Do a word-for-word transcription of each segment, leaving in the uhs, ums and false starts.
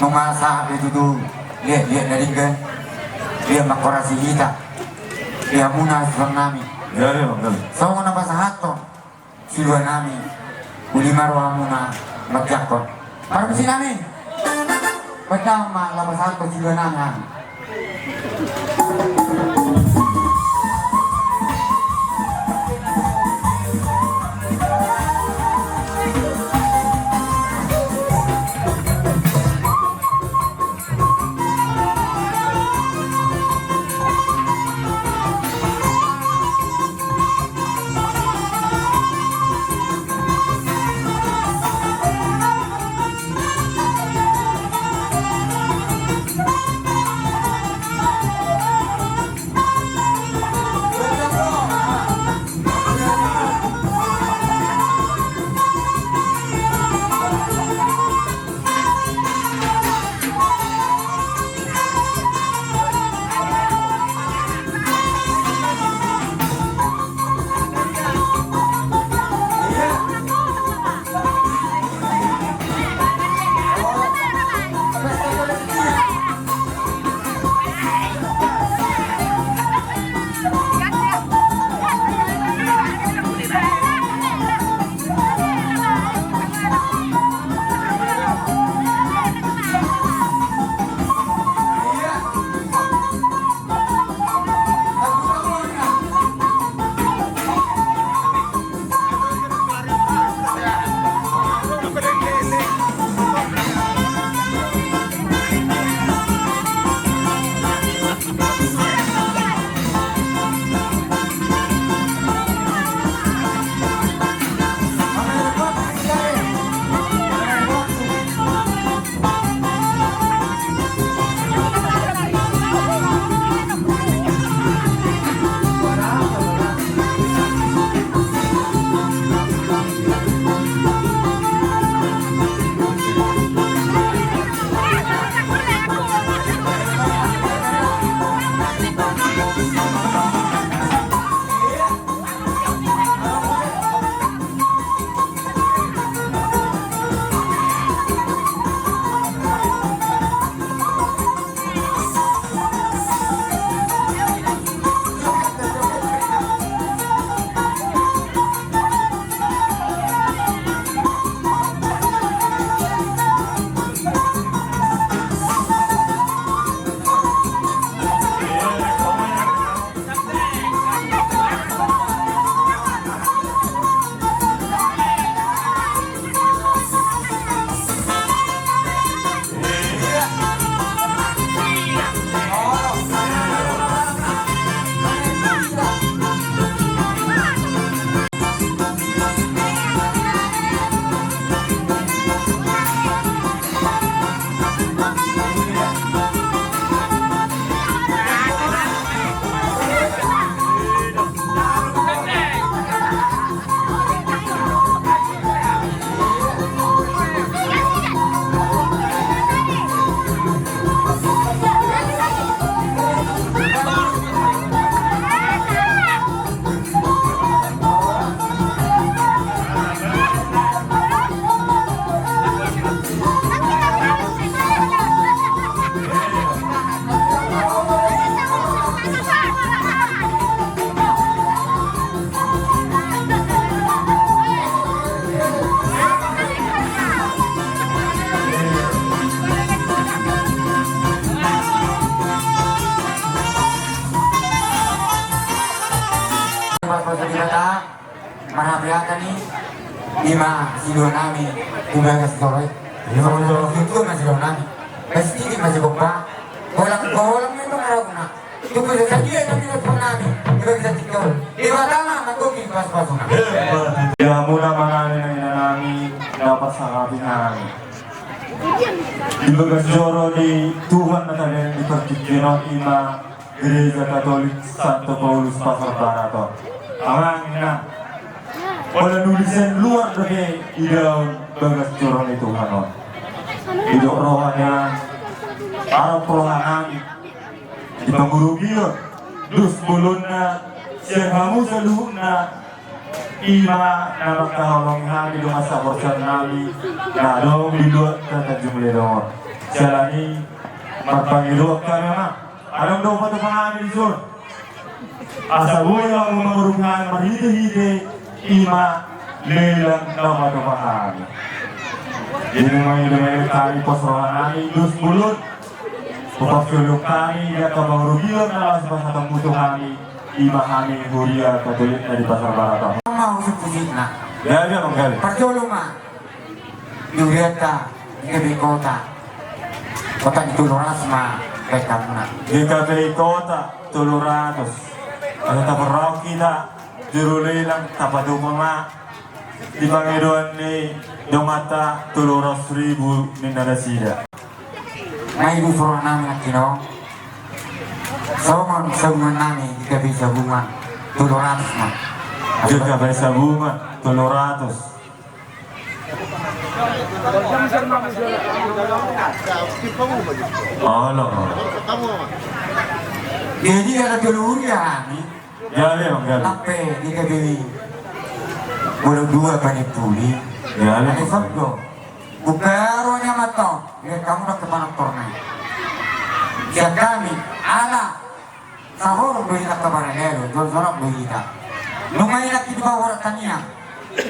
Nunga sahat be tutu liat-liat na denggan, liat mangkorasi hita di hamuna suang nami. Jadi, jadi. Songon na pasahathon siluanami, uli ma rohamuna manjangkon. Parmisi nami. Baen damang ma laho pasahathon siluanami. Marhape hata ni ima siluanami di bagas joro i. Ima siluanami. Pasti di masih kompak. Holang-holang itu ngarapna. Tubuh sadia nami dohot nami, di bagas joro i. Debata ma manggohi pasu-pasuna. Di hamuna ma nang inanami, na parsangkapi nami. Di bagas joro ni Tuhan na tabereng di partingkian on ima Gereja Katolik Santo Paulus Pasar Barat on. Amang inang. Pola nulisan luar dope idaon bagas joro ni Tuhan on. Didok rohana, arop rohanami. Di pangurupion dos bolonna, sian hamu saluhutna, ima na mangkaholongi hami dongan sahaporseaonnami, na adong di luat na Tanjung Ledong on. Siala ni i marpangidoan hami ma. Adong do patupa hami dison. Asa boi ma mangurupi hami marhite-hite i ma lelang na patupa hami. Jadi mangido-ido hami pos roha nami dos bolon. Hupasulung hami di angka pangurupion na laos pasahatonmu tu hami, i ma hami huria Katolik na di Pasar Barat on. Gabe ma, gabe. Parjolo ma. Di hurianta, di G K P I Kota. Kota di tolu ratus ma, baik kamu na. G K P I Kota, tolu ratus. Asa taparrohahon hita, juru lelang, tapatupa ma. Di pangidoan ni donganta tolu ratus ribu ninna nasida. Nunga ibus roha nami nangkin on. Songon sabungan nami di G K P I Sabungan tolu ratus ma. G K P I Sabungan tolu ratus. Olo. Jadi ada tolu huria nami. Gabe, gabe. Sampe di G K P I Bolon Dua Panipuli. Gabe. Ane sabdo. Buka rohana ma tong. Ya kamu nak kemana torna. Sian hami ala sahorong do hita kabar lelo, jolojolong do hita. Nunga i nangkin dibahen tangiang.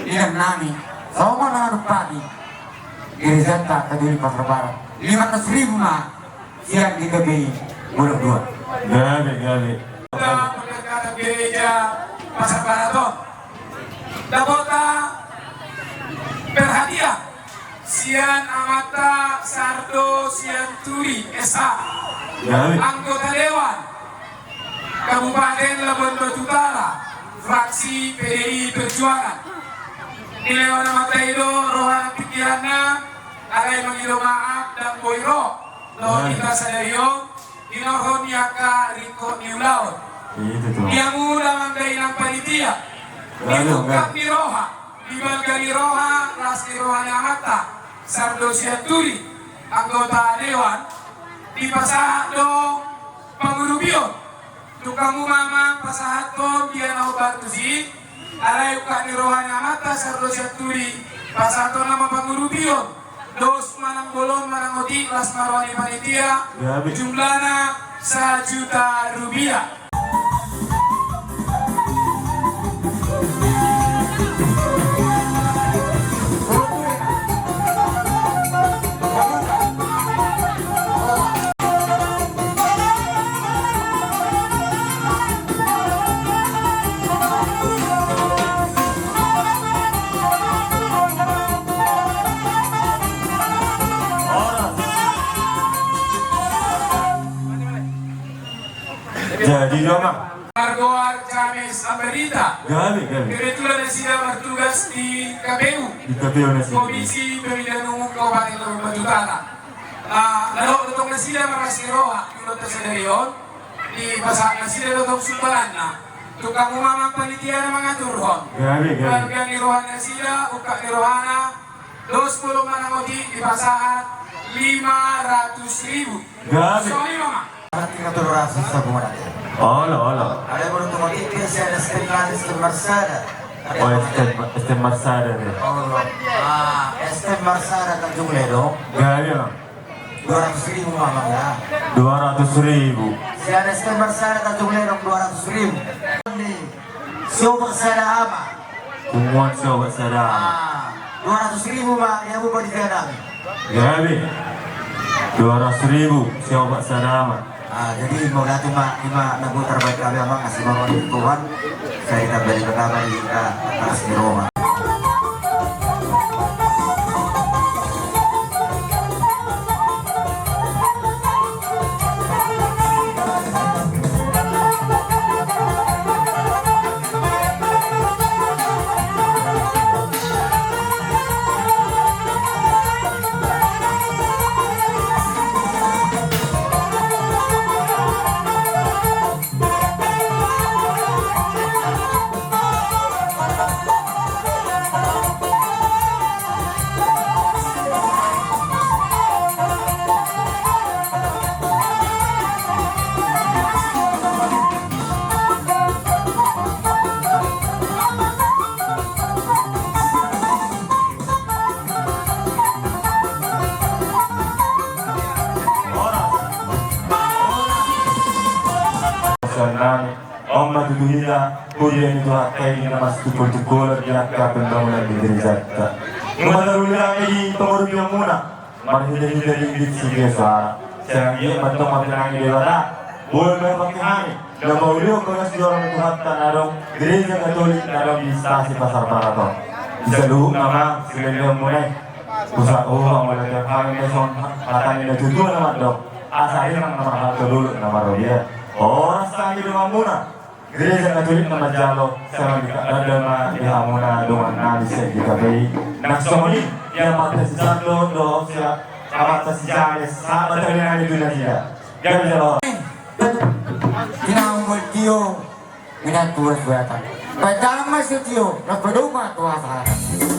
Inan nami. Songon na dumpaki. Gerejanta Katolik Pasar Barat. Lima ratus ribu ma. Sian G K P I Bolon Dua. Gabe, gabe. Pendekatan gereja Pasar Barat on. Dapot perhatian sian amanta Sardo Sianturi S A. Gabe. Anggota Dewan Kabupaten Labuan Batu Utara, fraksi P D I Perjuangan. Dilehon amanta i do roha nang pikiranna, alai mangido maaf ndang boi ro. Dohot hita sadari on, dinorhon ni angka ringkot ni ulaon. Itu tuh. Ia muda mandai nang panitia. Gabe, gabe. Di tungkap ni roha, di balga ni roha, las ni roha ni amanta Sardo Sianturi, anggota dewan, dipasahat do pangurupion. Tung hamu ma amang pasahathon dia na hombar tusi, alai ungkap ni roha ni amanta Sardo Sianturi, pasahathon nama pangurupion. Dos manang bolon manang otik, las ma roha ni panitia. Gabe. Jumlahna sajuta rupiah. Jadi, Doma. Margoar James Ambarita. Gabe, gabe. Kebetulan nasida martugas di K P U. Di K P U nasida. Komisi Pemilihan Umum Kabupaten Labuan Batu Utara. Ah, lalu tong nasida marlas ni roha, di ulaon sadari on, dipasahat nasida do tong sumbanganna. Tung hamu ma amang panitia na mangaturhon. Gabe, gabe. Balga ni roha nasida, ungkap ni rohana, dos bolon manang otik dipasahat lima ratus ribu. Gabe. Songon i ma amang. Nanti ngatur rasis aku mana. Olo, olo. Ada bolon tu otik, sian S T M, S T M Marsada. Oh, S T M, S T M Marsada deh. Olo. Ah, S T M Marsada Tanjung Ledong. Gabe, Bang. Dua ratus ribu ma amang ya. Dua ratus ribu. Sian S T M Marsada Tanjung Ledong dua ratus ribu. Siopat sada ama. Punguan siopat sada ama. Ah, dua ratus ribu ma, ya, buat panitia nami. Gabe. Dua ratus ribu, siopat sada ama. Ah, jadi mau datu ma, ima na buat terbaik kami amang, kasih mau di Tuhan. Saya kita beri pertama di kita, atas di Roma. tu hita, huria ni Tuhanta i na masitungkol-tungkolan di angka pembangunan di gerejanta. Nunga taruli hami di pangurupion muna, marhite-hite ringgit sitio soara. Sai anggiat ma antong martangiang di Debata, boi ma dipake hami na maulion bagas joro ni Tuhanta na adong Gereja Katolik na adong di Stasi Pasar Barat on. Di saluhutna ma silehonmuna i. Husa-, huhangoluhon hami ma songon hata ni natuatua na mandok: Asa hirang na marhalto, lolo na marrobean. Horas hami donganmuna Gereja Katolik na manjalo, sai mandok dandang ma di hamuna dongannami sian G K P I. Nang songon i di amanta si Sandor dohot si amanta si Jales, sahabat hami nang di dunia. Gabe jalo. Tinahu ma tio, minantu suhatan. Baen damang ma sitio, laos padomu ma tu hasahatan.